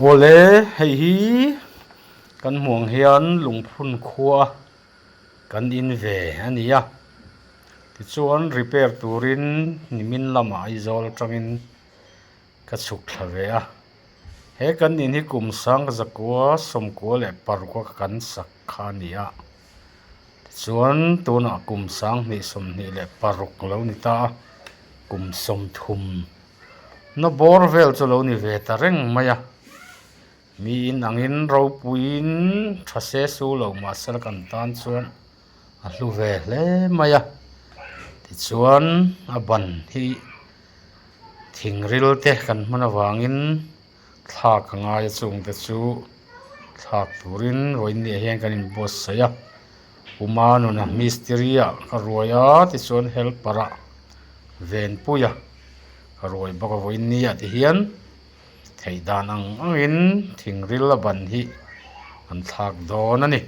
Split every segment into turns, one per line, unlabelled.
Awle hei hi kan hmuh ang hian lungphun khua kan in ve a ni a tichuan repair turin nimin lamah Aizawl atangin ka chhuk thla ve a he kan in hi kum sang zakua sawmkua leh paruk a kan sak kha a ni a tichuan tunah kum sanghnih sawmhnih leh paruk a lo ni ta a kum sawmthum. Na bawr vel chu lo ni ve ta reng mai a, miin angin ropuiin tha se su lo mahse la kan tan chuan a hlu ve hle mai a, tichuan a ban hi thing ril te kan hman avangin thlak a ngai a chung te chu thlak turin vawiin hian kan inbuatsaih a, Puma nuna mistiri ah ka ruai a tichuan helper ah venpui a ka ruai bawk a vawiin ni ah te hian theih dan ang angin thing ril a ban hi an thlak dawn a ni.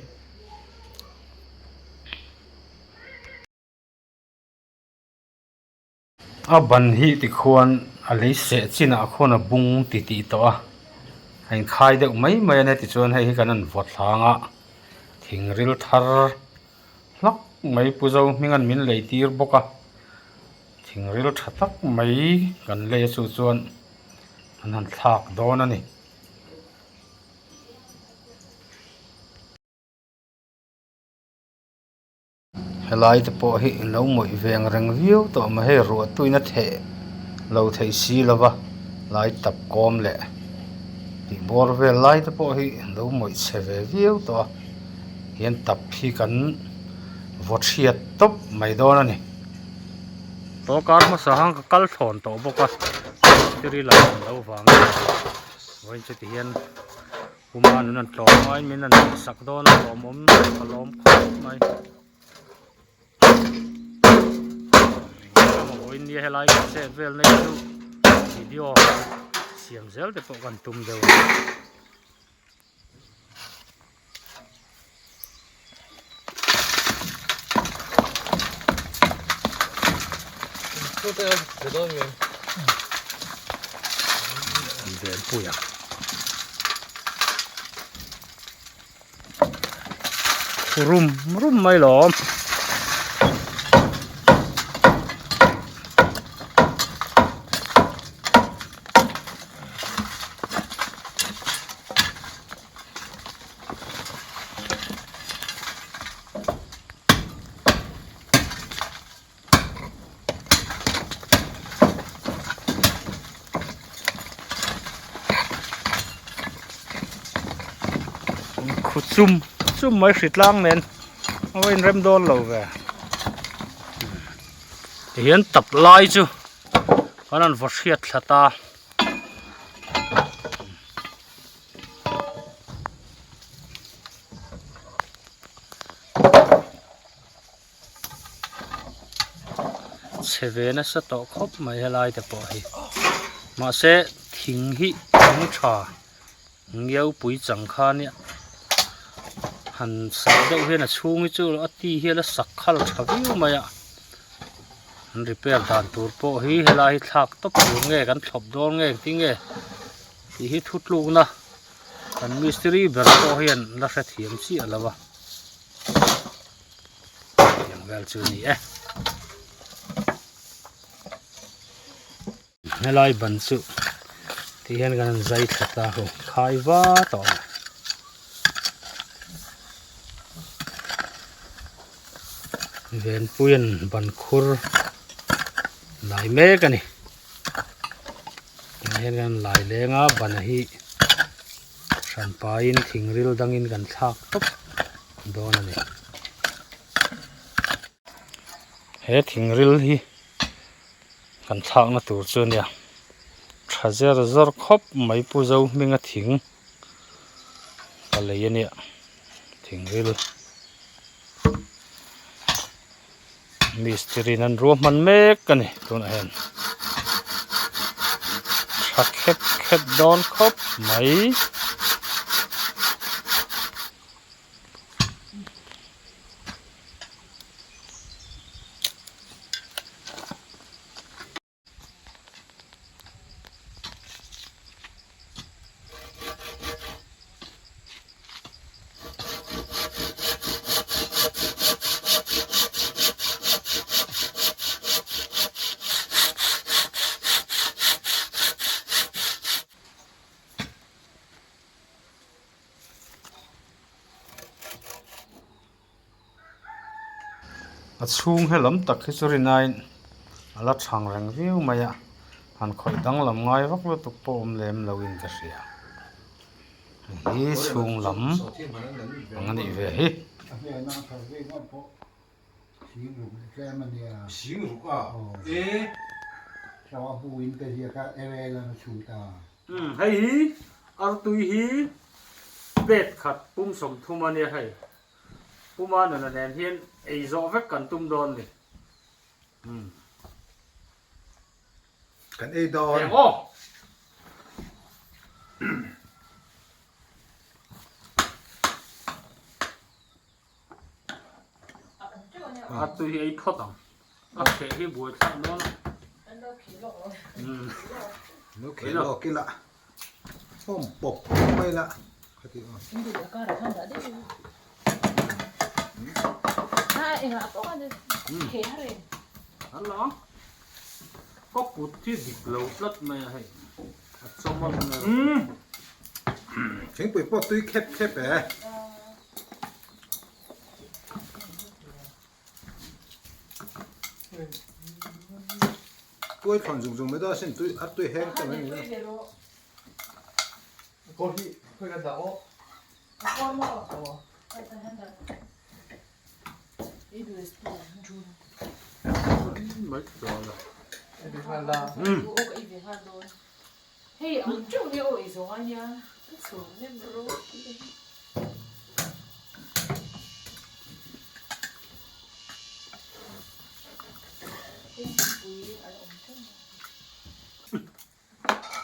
A ban hi tikhuan a lei seh chinah khuan a bung ti tih tawh a a inkhai deuh mai mai a nia tichuan hei hi kan han vaw thlang a thing ril thar hlak mai pu zo hming an min lei tir bawk a thing ril tha tak mai kan lei a chu chuan an han thlak dawn a ni. Helai te pawh hi ilo mawih ve ang reng viau tawh mai hei ruah tuina theh lo theih si lova lai tap kawm leh tih bawr vel lai te pawh hi ilo mawih chhe ve viau tawh a hian tap hi kan vaw chhiat tawp mai dawn a ni. Tawkar hmasa hang ka kal thlawn tawh bawk a mistiri lam an lo vangin vawiin chu tihian. Puma nun an tlawm ngaiin min an sak dawn a lawmawm ka lawm khawp mai vawiin nia helai kan chet vel na hi chu video siam zel te pawh kan tum deuh a Venpuia rum rum mai lawm. Khu chum chum mai hritlang nen a va inrem dawn lo ve tihian tap lai chu kan han vaw hriat thla ta. Chhe ve nasa tawh khawp mai helai te pawh hi mahse thing hi thing tha ngiau pui chang kha nia han sak deuh hian a chhung hi chu a ti hi a la sak khal tha viau mai a an repair dan tur pawh hi helai hi thlak tawp tur nge kan thlawp dawn nge engtin nge tih hi thutlukna kan mistiri ber pawh hian la hrethiam chiah lo a. Tiang vel chu a ni e. Helai ban chu ti hian kan han zai thla ta ho khai va tawh a. Venpuian ban khur lai mek a ni. Tunah hian kan lai leng a ban hi hran pahin thing ril dangin kan thlak tawp dawn a ni. He thing ril hi kan thlakna tur chu a nia tha zer zawr khawp mai pu zo hminga thing ka lei a nia thing ril. Mistiri in an ruahman mek a ni tunah hian tha khep khep dawn khawp mai. A chhung he lam tak hi chu rinaiin a la thang reng viau mai a, han khawih danglam ngai vak lutuk pawh awm lem loin ka hria. Hei hi chhung lam ang a nih ve hi. Hei hi artui hi plate khat pum 30 a nia hei. Puma nuna nen hian ei zawh vek kan tum dawn ni. Umm.
Kan ei dawn.
Eng aw. A tui hi ei phawt ang. A kheh hi buai thlak dawn a.
Umm. No kheh lawk ila. Awm pawp mai la khati aw.
Hello ka kut hi dik lo tlat mai a hei a chawm a mai
umm thingpui pawh tui khep khep e. Tuai thlawn zung zung mai dawn asin tui a tui heng ta mai ni a.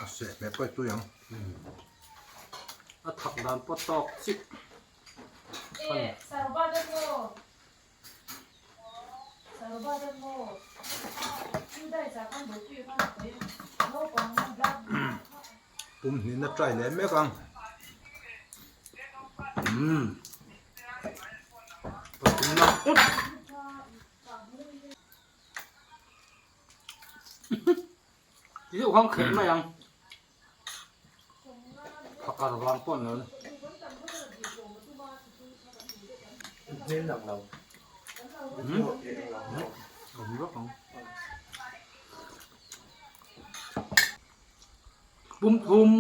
A seh hmeh pawh tui ang.
A thak dan pawh tawk chik.
Pum hnin a try leh mek ang.
Umm. Pathumna ut. Ti deuh khan khelh mai ang. Phakar vang pawh ni lo. Awm vak ang. Pum thum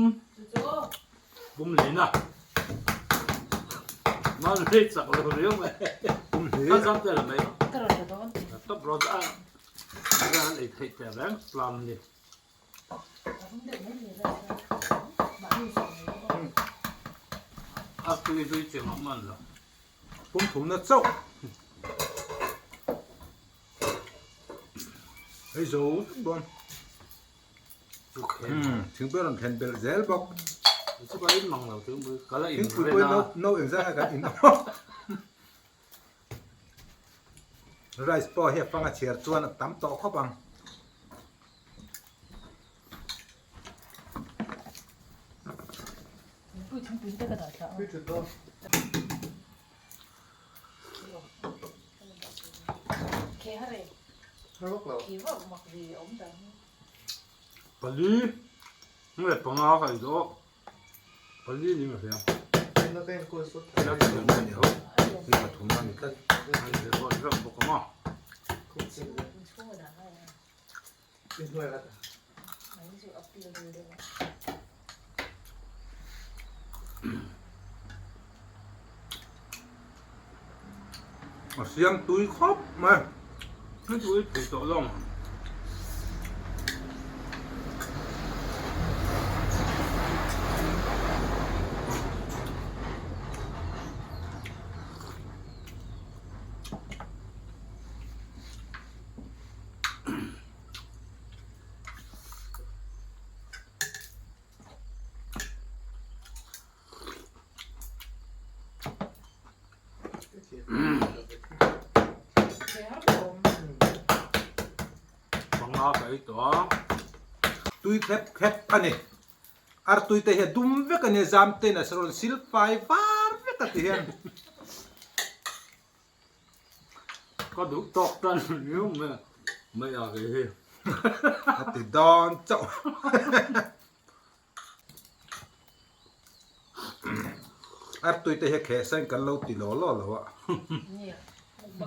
pum lin a. Mal lei chak lo riau mai.
Pum hli.
Kan zam tel mai. Top rawt a. An ei theih teh reng plan ni. A tui zui che mah man lo.
Pum thumna chauh. Hei zo vek dawn. Thingpui rawn thlen belh zel bawk. Thingpui pawh no engzah nge kan in awm. Rice pawh hi a fang a chhiar chuan a tam tawh khawp ang.
Pali nge panga ka ei zawh. Pali ni ma hria.
A siam tui khawp mai.
Hei chu i thei tawh lo ang. Panga ka ei tawh a.
Tui khep khep a ni. Artui te hi a dum vek a ni, zam ten a rawn sil fai var vek a ti hian.
Ka duh tawk tan riau mai a, mai a kei hi.
A ti dawn chauh. Artui te hi a kheh sain kan lo ti law law lo a. Ka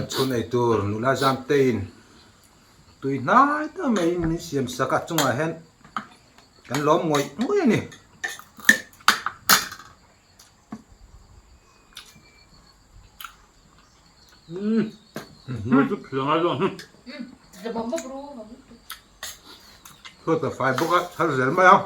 chhun ei tur nula zam te in tui hnai ta mai in min siam sak a chungah hian kan lawm ngawih ngawih a ni. Chhuat a fai bawk a thar zel mai a.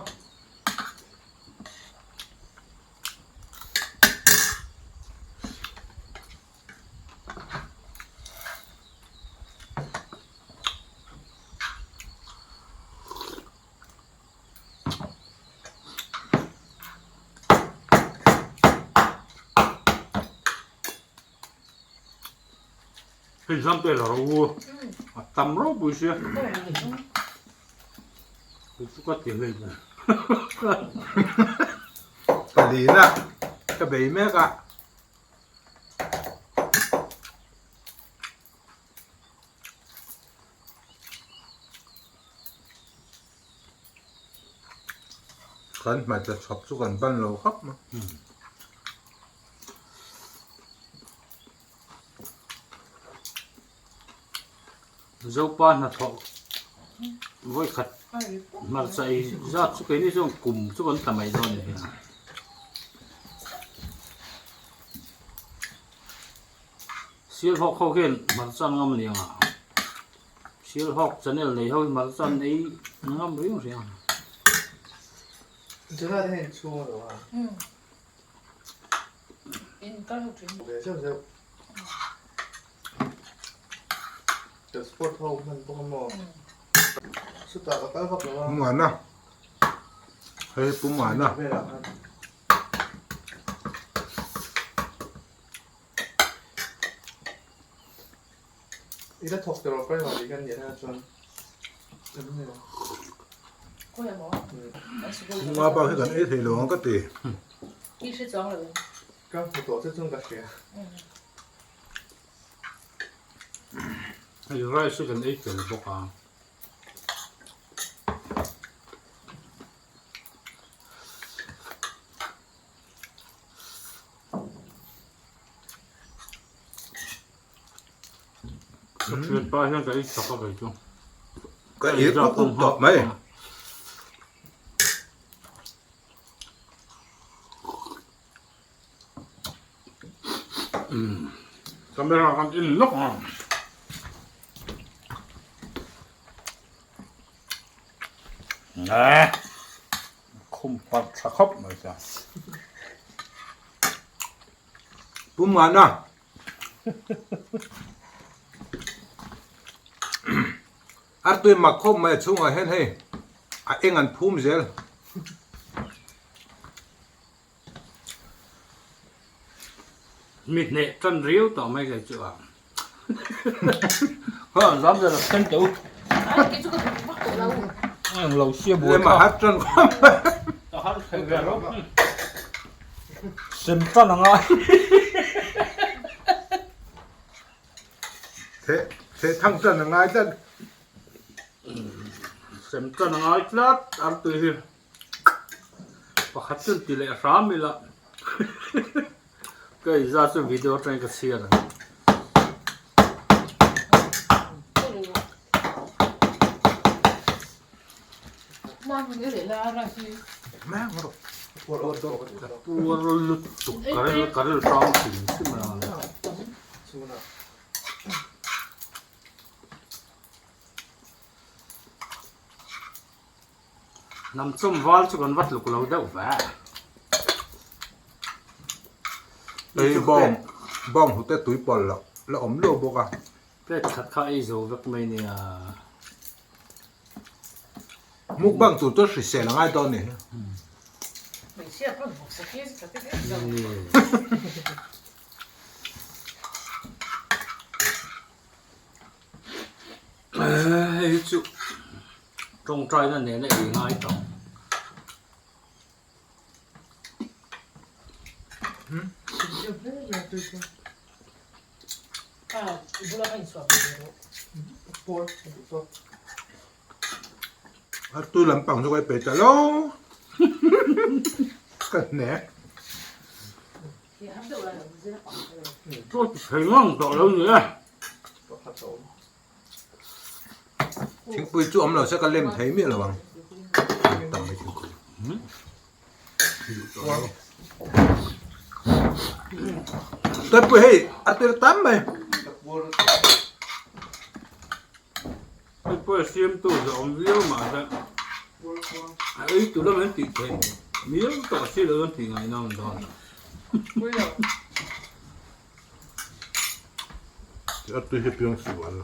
Hei zam te la ro a tam ropui sia kei chu ka ti hlei mai.
Palina ka bei mek a. Kan hmarcha chhawp chu kan ban lo khawp mai.
Zopa hnathawh vawikhat hmarcha ei zat chu keini chuan kum chu kan tla mai dawn a ni hi. Sialhawk ho hian hmarcha an ngam liang a, Sialhawk channel nei ho hi hmarcha an ei ngam riau riau a.
Chulai te hian inchhung a lo a. Ve zeuh zeuh. Ka sport ho hman bawk a maw. Chutah ka kal vak lo a.
Muana. Hei pu Muana.
Velah khan. I la thawk tawh primary kan nih na chuan
Nga bak hi kan ei thei lo ang ka ti.
Ka hmu tawh che chuan ka hria.
Hei rice hi kan ei tel bawk a. Ka thian pa hian ka ei chak a kei chu.
Ka ei up up tawh mai.
Camera kan en lawk ang. Nè. Khum parh tha khawp mai cha.
Pum ngan a. Artui mak khawp mai a chhungah hian hei a eng an phum zel.
Mi hneh tan riau tawh mai kei chu a. Ha zam zel a sen teuh. Eng lo sia buai
Lem a har tan khawp mai.
A har thei ve lo. Sem tan a ngai.
The the thang tan a ngai tlat.
Sem tan a ngai tlat artui hi. Pakhat chu ti leh hram ila ka inzat chu video atangin ka chhiar ang. Puar lutuk ka ril ka ril tang hrim hrim a. Hnam chawm val chu kan va tluk lo deuh ve.
Hei bawng bawng hnute tui pawlh loh la awm lo bawk a.
Plate khat kha ei zo vek mai nia.
Mukbang tur chu hrisel a ngai dawn ni.
Hei chu tawngtaina nena ei ngai tawh.
A tui lampang chu ka ei peih ta lo. Ka hne.
Chaw ti thei ngang tawh lo ni e.
Thingpui chu awm lo se ka lem thei miah lo ang. Tam mai thingpui. Tuipui hei a tir tam mai.
Hei pawh a siamtu zawh awm viau mahse a ei tur lam an tih theih miau tawh si lo an tih ngaihna awm dawn.
A tui hi piang sual.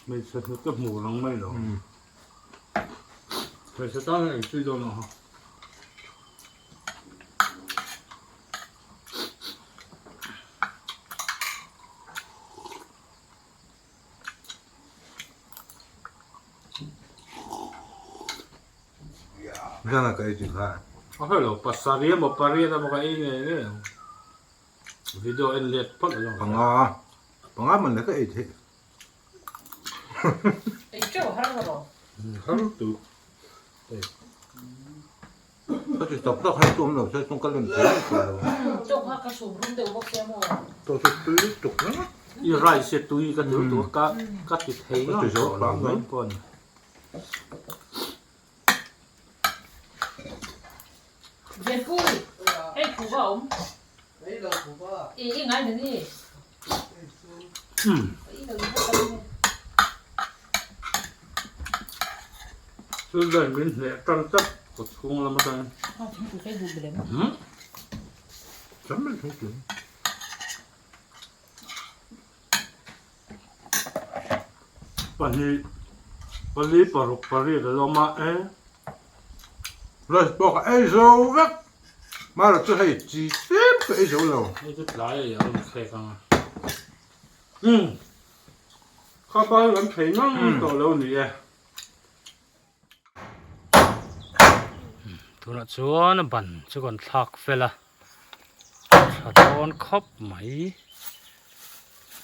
Hmeichhe hnute hmu lang mai lo. Hmeichhe tan hian engtui dawn lo ha.
Zana ka ei tih kha.
A hre lo, pasarih emaw pariat emaw ka ei ngei ngei ang. Video en let phawt a lo.
Panga, panga man le ka ei theih.
Ei teuh har lo.
Har tu.
Ka ti tak tak hei chu awm lo se chuan ka lem thei mai tawh lo.
Chaw kha ka chhum rum deuh bawk sia maw?
Chaw chu tui lutuk ringawt.
I rice tui ka ti lutuk a ka ka ti thei ngang tawh lo mai pawh a ni.
Venpui, hei khuva a awm. I i ngai na ni.
Thil dawn min hneh tan tlat kawt chhung lam atangin. Pahnih, pali, paruk, pariat a lawm a e.
Rice pawh ka ei zo vek. Mara chu hei chi tlem ka ei zo lo.
Hei chu tlai a i a rawn thlek ang a. Umm. Kha pa hi kan thei ngang tawh lo ni e. Tunah chuan ban chu kan thlak fel a, tha dawn khawp mai.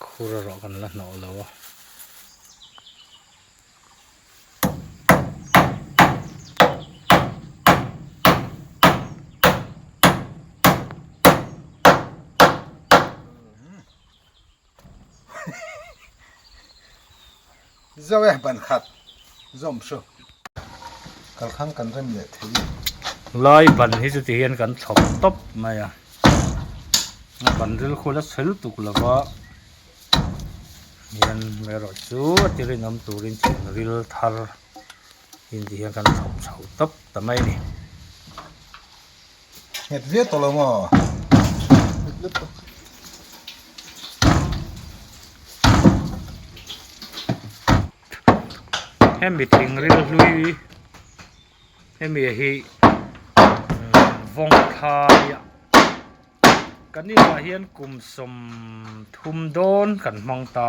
Khur erawh kan la hnawh lo a.
Zo e ban khat zawm hru kalkhang kan rem leh thei e.
Lai ban hi chuti hian kan thlawp tawp mai a, a ban ril khu la chhe lutuk lova hian erawh chu a ti rinawm turin thing ril thar in ti hian kan thlawp chho tawp ta mai a ni.
Nghet viau tawh lo maw?
Hemi thing ril hlui hemi hi vawng thlai a kan inah hian kum 30 dawn kan hmang ta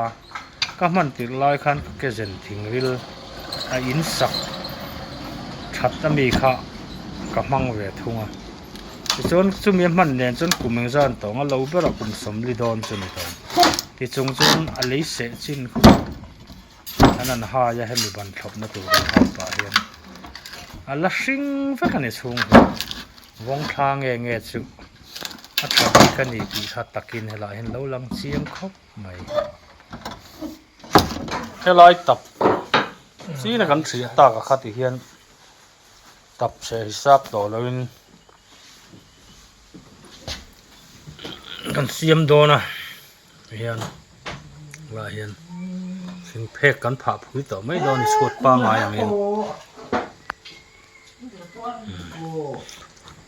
ka hman tirh lai khan ka ke zen thing ril a in sak that ami kha ka hmang ve thung a tichuan chumi a hman nen chuan kum engzat an tawng a lo berah kum 40 dawn chu a ni tawh tichung chuan a lei seh chin kha an han hai a hemi ban thlawpna tur an hai pah hian a la hring vek a ni chhung hi vawng thla nge nge chu a tha bik a ni tih kha takin helaiah hian lo lang chiang khawp mai helai tap china kan hriat tak a kha ti hian tap chhe hisap tawh loin kan siam dawn a hian lah hian thing phek kan phah phui tawh mai dawn a ni chhuat pangngai ang hian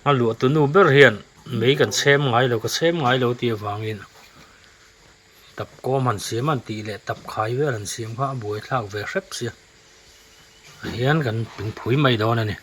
a luah tu nu ber hian mei kan chhem ngai lo ka chhem ngai lo tih avangin tap kawm han siam an tih leh tap khai vel han siam kha a buai thlak ve hrep sia ah hian kan ping phui mai dawn a ni.